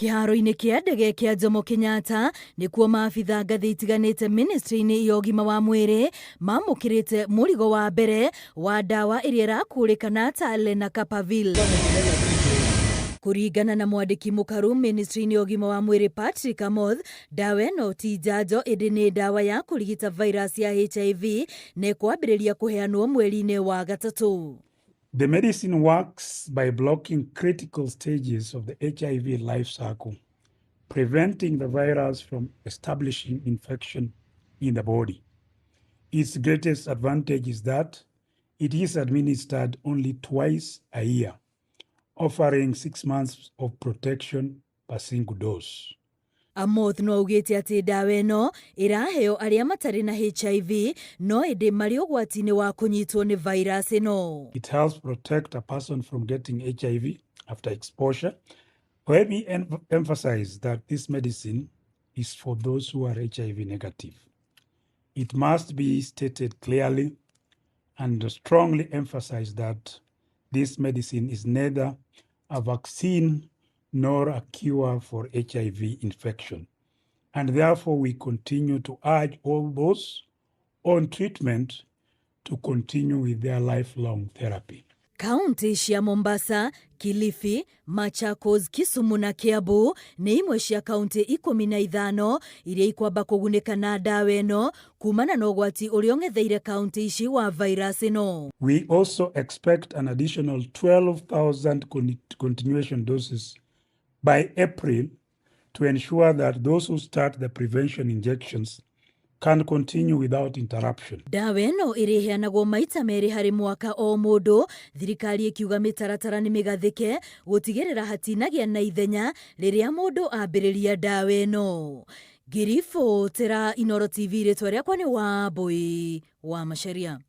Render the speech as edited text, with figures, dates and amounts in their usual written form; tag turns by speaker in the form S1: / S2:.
S1: Kĩharo-inĩ kĩa ndege kĩa Jomo Kenyatta nĩkuo maabitha ngathĩ itiganĩte ministry-inĩ ya ũgima wa mwĩrĩ mamũkĩrĩte mũrigo wa mbere wa ndawa ĩrĩa ĩrakũrĩkana ta Lenacapavir. Kũringana na mwandĩki mũkaru ministry-inĩ ya ũgima wa mwĩrĩ Patrick Amoth, ndawa ĩno ti njanjo ĩndĩ nĩ ndawa ya kũrigita virus ya HIV na ĩkwambĩrĩria kũheanwo mweri-inĩ wa gatatũ.
S2: The medicine works by blocking critical stages of the HIV life cycle, preventing the virus from establishing infection in the body. Its greatest advantage is that it is administered only twice a year, offering 6 months of protection per single dose.
S1: Amoth no augĩte atĩ ndawa ĩno ĩraheo arĩa matarĩ na HIV no ĩndĩ marĩ ũgwati-inĩ wa kũnyitwo nĩ virus ĩno.
S2: It helps protect a person from getting HIV after exposure. Let me emphasize that this medicine is for those who are HIV negative. It must be stated clearly and strongly emphasized that this medicine is neither a vaccine nor a cure for HIV infection. And therefore, we continue to urge all those on treatment to continue with their lifelong therapy.
S1: Kaunti cia Mombasa, Kilifi, Machakos, Kisumu na Kiambu nĩ imwe cia kaunti 15 iria ikwamba kũgunĩka na ndawa ĩno kumana na ũgwati ũrĩa ũng'etheire kaunti ici wa virus ĩno.
S2: We also expect an additional 12,000 continuation doses by April to ensure that those who start the prevention injections can continue without interruption.
S1: Ndawa ĩno ĩrĩheanagwo maita merĩ harĩ mwaka o mũndũ, thirikari ĩkiuga mĩtaratara nĩ mĩgathĩke gũtigĩrĩra hatinagĩa na ithenya rĩrĩa mũndũ ambĩrĩria ndawa ĩno. Ngĩribotera Inooro TV, rĩtwa rĩakwa nĩ Wambui wa Macharia.